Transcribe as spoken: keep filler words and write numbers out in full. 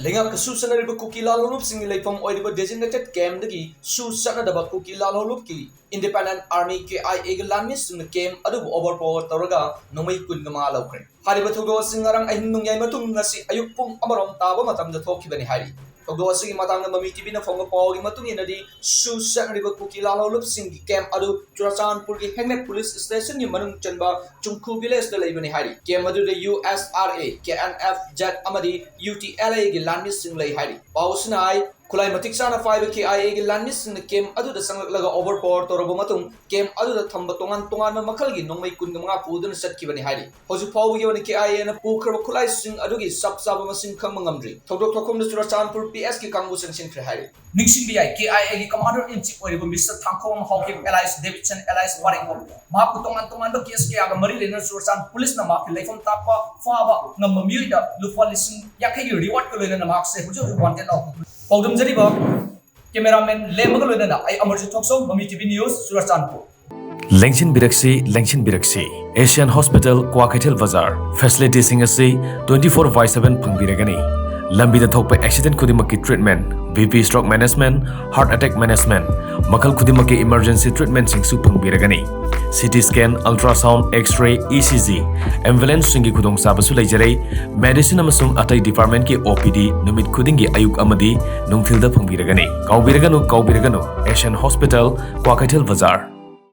ꯂꯩꯉꯥꯛꯀ ꯁꯨ ꯆꯠꯅꯔꯤꯕ ꯀꯨꯀꯤ ꯂꯥꯜꯍꯧꯂꯨꯞꯁꯤꯡꯒꯤ ꯂꯩꯐꯝ ꯑꯣꯏꯔꯤꯕ designated camp ꯗꯒꯤ ꯁꯨ ꯆꯠꯅꯗꯕ ꯀꯨꯀꯤ ꯂꯥꯜꯍꯧꯂꯨꯞꯀꯤ Independent Army, K I A ꯒꯤ ꯂꯥꯟꯃꯤꯁꯤꯡꯅ camp ꯑꯗꯨꯕꯨ overpower ꯇꯧꯔꯒ ꯅꯣꯡꯃꯩ ꯀꯨꯟꯒ ꯃꯉꯥ ꯂꯧꯈ꯭ꯔꯦ꯫ ꯍꯥꯏꯔꯤꯕ ꯊꯧꯗꯣꯛ ꯑꯁꯤ ꯉꯔꯥꯡ ꯑꯍꯤꯡ ꯅꯣꯡꯌꯥꯏ ꯃꯇꯨꯡ ꯉꯁꯤ ꯑꯌꯨꯛ ꯄꯨꯡ ꯑꯃꯔꯣꯝ ꯇꯥꯕ ꯃꯇꯝꯗ ꯊꯣꯛꯈꯤꯕꯅꯤ ꯍꯥꯏꯔꯤ꯫ ꯊꯧꯗꯣꯛ ꯑꯁꯤꯒꯤ ꯃꯇꯥꯡꯗ ꯃꯃꯤ ꯇꯤꯚꯤꯅ ꯐꯪꯕ ꯄꯥꯎꯒꯤ ꯃꯇꯨꯡ ꯏꯟꯅꯗꯤ, ꯁꯨ ꯆꯠꯅꯔꯤꯕ ꯀꯨꯀꯤ ꯂꯥꯜꯍꯧꯂꯨꯞꯁꯤꯡꯒꯤ camp ꯑꯗꯨ ꯆꯨꯔꯆꯥꯟꯄꯨꯔꯒꯤ ꯍꯦꯡꯅꯦꯛ police station ꯒꯤ ꯃꯅꯨꯡ ꯆꯟꯕ ꯆꯨꯡꯈꯨ village ꯗ ꯂꯩꯕꯅꯤ ꯍꯥꯏꯔꯤ꯫ Camp ꯑꯗꯨꯗ U S R A, K N F Z ꯑꯃꯗꯤ U T L A ꯒꯤ ꯂꯥꯟꯃꯤꯁꯤꯡ ꯂꯩ ꯍꯥꯏꯔꯤ꯫ ꯄꯥꯎ ꯑꯁꯤꯅ ꯍꯥꯏ, ꯈꯨꯠꯂꯥꯏ ꯃꯇꯤꯛ ꯆꯥꯅ ꯄꯥꯏꯕ K I A ꯒꯤ ꯂꯥꯟꯃꯤꯁꯤꯡꯅ camp ꯑꯗꯨꯗ ꯆꯪꯂꯛꯂꯒ overpower ꯇꯧꯔꯕ ꯃꯇꯨꯡ, camp ꯑꯗꯨꯗ ꯊꯝꯕ ꯇꯣꯉꯥꯟ ꯇꯣꯉꯥꯟꯕ ꯃꯈꯜꯒꯤ ꯅꯣꯡꯃꯩ ꯀꯨꯟꯒ ꯃꯉꯥ ꯄꯨꯗꯨꯅ ꯆꯠꯈꯤꯕꯅꯤ ꯍꯥꯏꯔꯤ꯫ ꯍꯧꯖꯤꯛ ꯐꯥꯎꯕꯒꯤ ꯑꯣꯏꯅ K I A ꯅ ꯄꯨꯈ꯭ꯔꯕ ꯈꯨꯠꯂꯥꯏꯁꯤꯡ ꯑꯗꯨꯒꯤ ꯆꯞ ꯆꯥꯕ ꯃꯁꯤꯡ ꯈꯪꯕ ꯉꯝꯗ꯭ꯔꯤ꯫ ꯊꯧꯗꯣꯛ ꯊꯣꯛꯐꯝꯗ ꯆꯨꯔꯆꯥꯟꯄꯨꯔ P S ꯀꯤ ꯀꯥꯡꯕꯨ ꯆꯪꯁꯤꯟꯈ꯭ꯔꯦ ꯍꯥꯏꯔꯤ꯫ ꯅꯤꯡꯁꯤꯡꯕ ꯌꯥꯏ, K I A ꯒꯤ Commander in Chief ꯑꯣꯏꯔꯤꯕ Mister ꯊꯥꯡꯈꯣꯝ Haokip alias Davidson alias ꯋꯥꯔꯦꯡꯈꯣꯝ, ꯃꯍꯥꯛꯄꯨ ꯇꯣꯉꯥꯟ ꯇꯣꯉꯥꯟꯕ case ꯀꯌꯥꯒ ꯃꯔꯤ ꯂꯩꯅꯅ ꯆꯨꯔꯆꯥꯟꯄꯨꯔ police ꯅ ꯃꯍꯥꯛꯀꯤ ꯂꯩꯐꯝ ꯇꯥꯛꯄ ꯐꯥꯕ ꯉꯝꯕ ꯃꯤꯑꯣꯏꯗ ꯂꯨꯄꯥ ꯂꯤꯁꯤꯡ ꯌꯥꯡꯈꯩꯒꯤ reward ꯀ ꯂꯣꯏꯅꯅ ꯃꯍꯥꯛꯁꯦ ꯍꯧꯖꯤꯛ ꯍꯧꯖꯤꯛ wanted ꯂꯥꯎꯊꯣꯛꯇꯨꯅ ꯄꯥꯎꯗꯝꯖꯔꯤꯕ cameraman ꯂꯦꯝꯕꯒ ꯂꯣꯏꯅꯅ ꯑꯩ ꯑꯃꯔꯖꯤꯠ ꯊꯣꯛꯆꯧ, ꯃꯃꯤ ꯇꯤꯚꯤ news, ꯆꯨꯔꯆꯥꯟꯄꯨꯔ꯫ ꯂꯦꯡꯁꯤꯟꯕꯤꯔꯛꯁꯤ, ꯂꯦꯡꯁꯤꯟꯕꯤꯔꯛꯁꯤ꯫ Asian Hospital, ꯀ꯭ꯋꯥꯀꯩꯊꯦꯜ ꯕꯖꯥꯔ꯫ Facility ꯁꯤꯡ ꯑꯁꯤ twenty four by seven ꯐꯪꯕꯤꯔꯒꯅꯤ꯫ ꯂꯝꯕꯤꯗ ꯊꯣꯛꯄ accident ꯈꯨꯗꯤꯡꯃꯛꯀꯤ treatment, B P stroke management, heart attack management, ꯃꯈꯜ ꯈꯨꯗꯤꯡꯃꯛꯀꯤ emergency treatment ꯁꯤꯡꯁꯨ ꯐꯪꯕꯤꯔꯒꯅꯤ꯫ C T scan, ultrasound, X-ray, E C G, ambulance ꯁꯤꯡꯒꯤ ꯈꯨꯗꯣꯡꯆꯥꯕꯁꯨ ꯂꯩꯖꯔꯦ꯫ Medicine ꯑꯃꯁꯨꯡ ꯑꯇꯩ department ꯀꯤ O P D ꯅꯨꯃꯤꯠ ꯈꯨꯗꯤꯡꯒꯤ ꯑꯌꯨꯛ ꯑꯃꯗꯤ ꯅꯨꯡꯊꯤꯜꯗ ꯐꯪꯕꯤꯔꯒꯅꯤ꯫ ꯀꯥꯎꯕꯤꯔꯒꯅꯨ, ꯀꯥꯎꯕꯤꯔꯒꯅꯨ, Asian Hospital, ꯀ꯭ꯋꯥꯀꯩꯊꯦꯜ ꯕꯖꯥꯔ꯫